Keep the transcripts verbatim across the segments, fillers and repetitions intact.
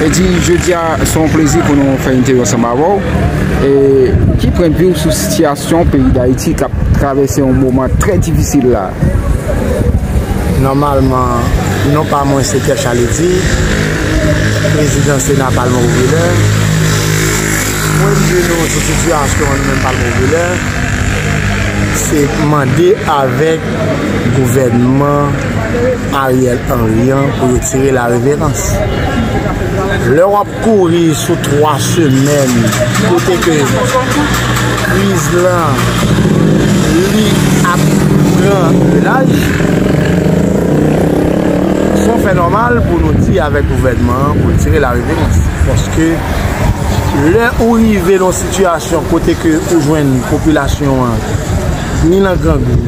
Edi, jodi a, se yon plezi pou nou fè entèvyou ansanm avè w. E ki pwennvi w sou sitiyasyon peyi Dayiti k ap travèse yon moman trè difisil la? Nòmalman, non pa mwen se Pierre Chaledy, prezidan Sena Palman Popilè. Pwennvi nou sou sitiyasyon an, nou menm Palman Popilè, se mande avèk gouvènman Ariel Henry an pou yo tire lareverans. Lè w ap kouri sou twa semèn kote ke kriz lan li ap pran laj, se yon fè nòmal pou nou di avèk gouvènman an pou l tire lareverans. Paske lè ou rive nan yon sitiyasyon kote ke ou jwenn popilasyon an ni nan grangou,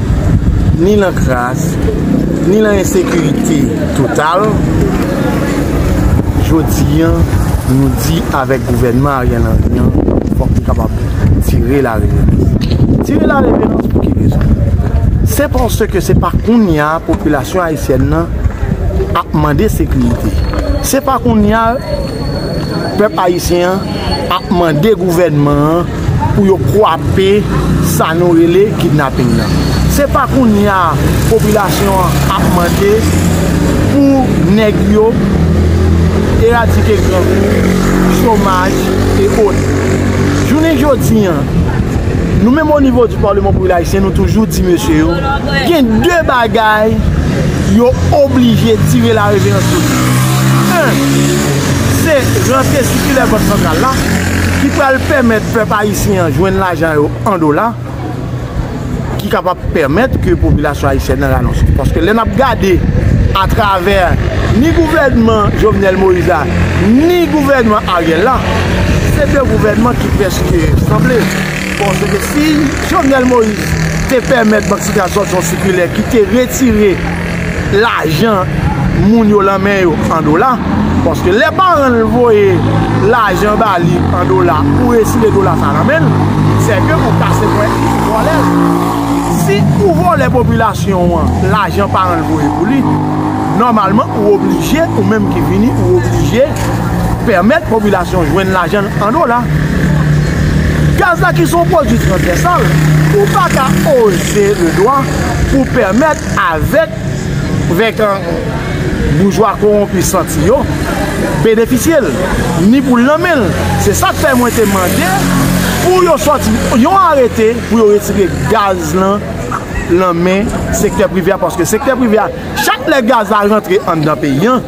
ni nan kras, ni nan ensekirite total, jodi an, nou di avèk gouvènman Ariel Henry an, fòk li kapab tire lareverans. Tire lareverans pou ki rezon? Se paske se pa kounye a popilasyon ayisyèn nan ap mande sekirite. Se pa kounye a pèp ayisyen an ap mande gouvènman an pou yo kwape sa nou rele kidnaping nan. Se pa kounye a popilasyon an ap mande pou nèg yo eradike grangou, chomaj e ot. Jounen jodi an, nou menm o nivo di Parlement Populaire Haïtien, nou toujou di mesye yo, gen de bagay yo oblije tire lareverans sou li. En, se rantre sikilè Bank Santral la ki pral pèmèt pèp ayisyen an jwenn lajan yo an dola, ki kapab pèmèt ke popilasyon ayisyèn nan rale yon souf. Paske lè n ap gade atravè ni gouvènman Jovenel Moïse la, ni gouvènman Ariel la, se de gouvènman ki prèske sanble. Paske si Jovenel Moïse te pèmèt Bank Santral sòti yon sikilè ki te retire lajan moun yo lan men yo an dola, paske lè paran l voye lajan ba li an dola, ou retire dola sa lan men l, se ke ou kase kwen ou vòlè l. Si ou vòlè popilasyon an lajan paran l voye pou li, nòmalman ou oblije, ou menm ki vini, ou oblije pèmèt popilasyon jwenn lajan l an dola. Gaz la ki se yon pwodui transvèsal, ou pa ka oze le dwa pou pèmèt avèk vèkan boujwa kowonpi santi yo benefisye l, ni pou l nan men l. Se sa k fè mwen te mande pou yo sòti yon arete pou yo retire gaz lan lan men sektè prive a, paske sektè prive a, chak lè gaz la rantre anndan peyi an,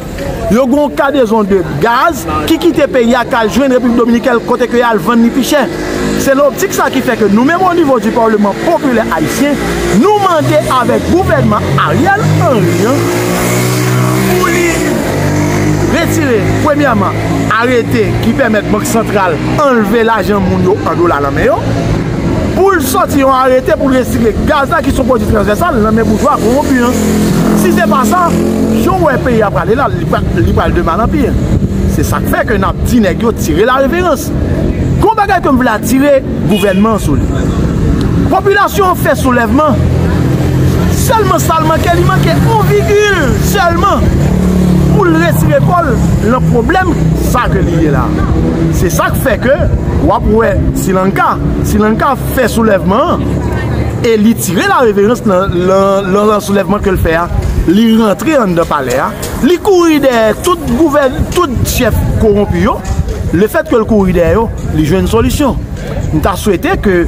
yo gen yon kadezon de gaz ki kite peyi a k al jwenn Repiblik Dominikèn kote ke y al vann li pi chè. Se nan optik sa ki fè ke nou menm o nivo di Parlement Populaire Haïtien, nou mande avèk gouvènman Ariel Henry an pou li retire, premyèman, arete ki pèmèt Bank Santral anlve lajan moun yo an dola nan men yo, pou l sòti yon arete pou l retire gaz la ki se yon pwodui transvèsal nan men boujwa kowonpi an. Si se pa sa, jan w wè peyi a prale la, li pral, li pral de mal an pi. Se sa k fè ke n ap di nèg yo tire lareverans. Gon bagay ke m vle atire gouvènman an sou li. Popilasyon an fè soulèvman. Sèlman sa l manke, li manke yon vigil sèlman pou l retire kò l nan pwoblèm sa ke li ye la. Se sa k fè ke w ap wè Sri Lanka, Sri Lanka fè soulèvman an e li tire lareverans nan, nan, nan soulèvman ke l fè a. Li rantre anndan palè a, li kouri dèyè tout gouvèn, tout chèf kowonpi yo. Lefètke l kouri dèyè yo, li jwenn solisyon. M ta swete ke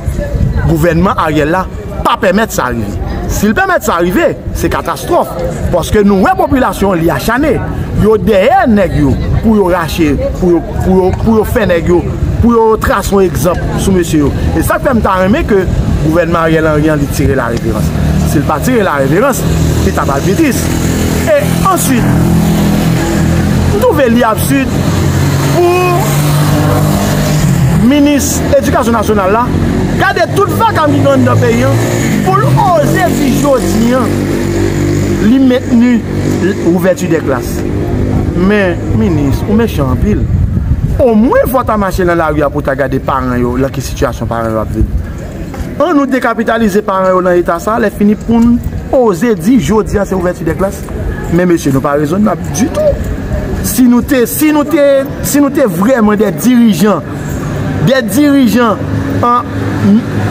gouvènman Ariel la pa pèmèt sa rive. Si l pèmèt sa rive, se katastwòf. Paske nou wè popilasyon an li achane. Yo dèyè nèg yo pou yo rache, pou yo, pou yo, pou yo fè nèg yo, pou yo trase yon egzanp sou mesye yo. E sa k fè m ta renmen ke gouvènman Ariel Henry an li tire lareverans. Si l pa tire lareverans, li ta pral pi tris. E answit, m twouve li absid pou minis edikasyon nasyonal la gade tout vakabon ki gen anndan peyi an, pou l oze di jodi an li mentni ouvèti dè klas. Men, minis, ou mechan anpil. Omwen fò w ta mache nan lari a pou w ta gade paran yo, lan ki sitiyasyon paran yo ap viv. An nou dekapitalize paran yo nan eta sa, lè fini pou n oze di jodi a se ouvèti de klas. Men mesye, nou pa rezonnab ditou. Si nou te, si nou te, si nou te vrèman de dirijan, de dirijan, an,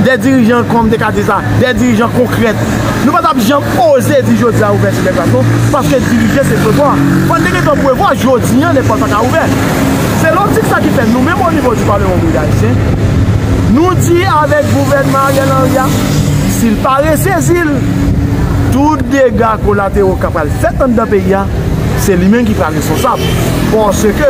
de dirijan, kòman m te ka di sa, de dirijan konkrèt, nou pa t ap janm oze di jodi a ouvèti de klas non, paske dirije se prevwa. Fò n te gentan prevwa jodi a lekòl pa ka ouvè. Se lojik sa ki fè nou menm o nivo di Palman Ayisyen, nou di avèk gouvènman Ariel Henry a, si l pa resezi l, tout dega kolatero k ap pral fèt anndan peyi a, se li menm ki pral responsab. Paske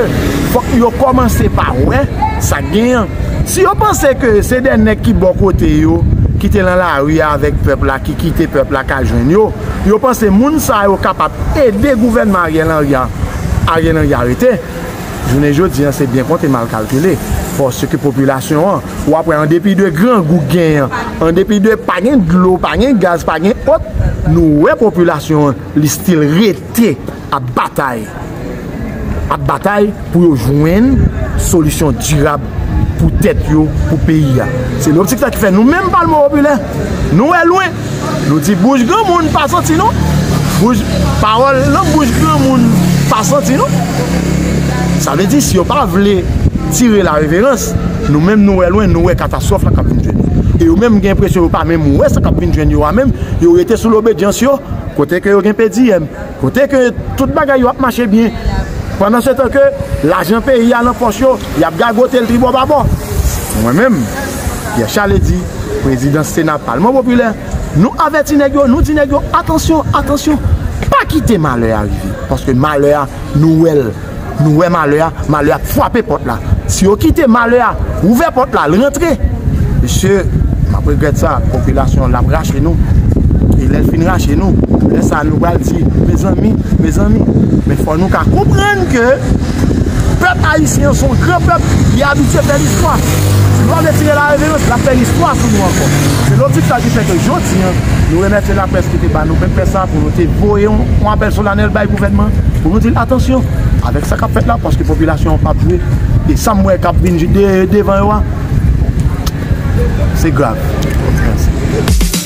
fòk yo kòmanse pa wè sa k genyen an. Si yo panse ke se de nèg ki bò kote yo, ki te nan lari a avèk pèp la, ki kite pèp la ka jwenn yo, yo panse moun sa yo kapab ede gouvènman Ariel Henry a, Ariel Henry a rete. Jounen jodi a, se byen konte, mal kalkile. Paske popilasyon an, w ap wè, an depi de grangou k genyen an, an depi de pa gen dlo, pa gen gaz, pa gen wòt, nou wè popilasyon an, li still rete ap batay. Ap batay pou yo jwenn solisyon dirab pou tèt yo, pou peyi a. Se loptik sa ki fè nou menm Palman Popilè, nou wè lwen. Nou di bouch granmoun pa santi nou. Bouch, pawòl nan bouch granmoun pa santi nou. Sa vle di, si yo pa vle tire la reverans, nou menm nou wè lwen, nou wè katastwòf la k ap vin jwenn yo. E yo menm gen enpresyon yo pa menm wè sa k ap vin jwenn yo a menm, yo rete sou lobedyans yo, kote ke yo gen P D M, kote ke tout bagay yo ap mache byen. Pandan se tan ke lajan peyi a nan pòch yo, y ap gagote l tribò babò. Mwen menm, Pierre Charles Eddy, prezidan Sena Palman Popilè, nou avèti nèg yo, nou di nèg yo, atansyon, atansyon, pa kite malè a rive. Paske malè a, nou wè l, nou wè malè a, malè a ap frape pòt la. Si yo kite malè a ouvè pòt la, l rantre, mesye, m ap regrèt sa, popilasyon l ap rache nou. E lè l fin rache nou, lè sa a nou pral di, mezanmi, mezanmi. Men fò nou ka konprann ke pèp ayisyen an se yon gran pèp, li abitye fè listwa. Si nou pa vle tire la reverans, l ap fè listwa sou nou ankò. Se lojik sa ki fè ke jodi a, nou remèsye laprès ki te ba nou menm près sa pou nou te voye yon, yon apèl solanèl bay gouvènman, pou nou di l, atansyon, avèk sa k ap fèt la, paske popilasyon an p ap jwe. E sa m wè k ap vin de, devan yo a, se grav. Mèsi.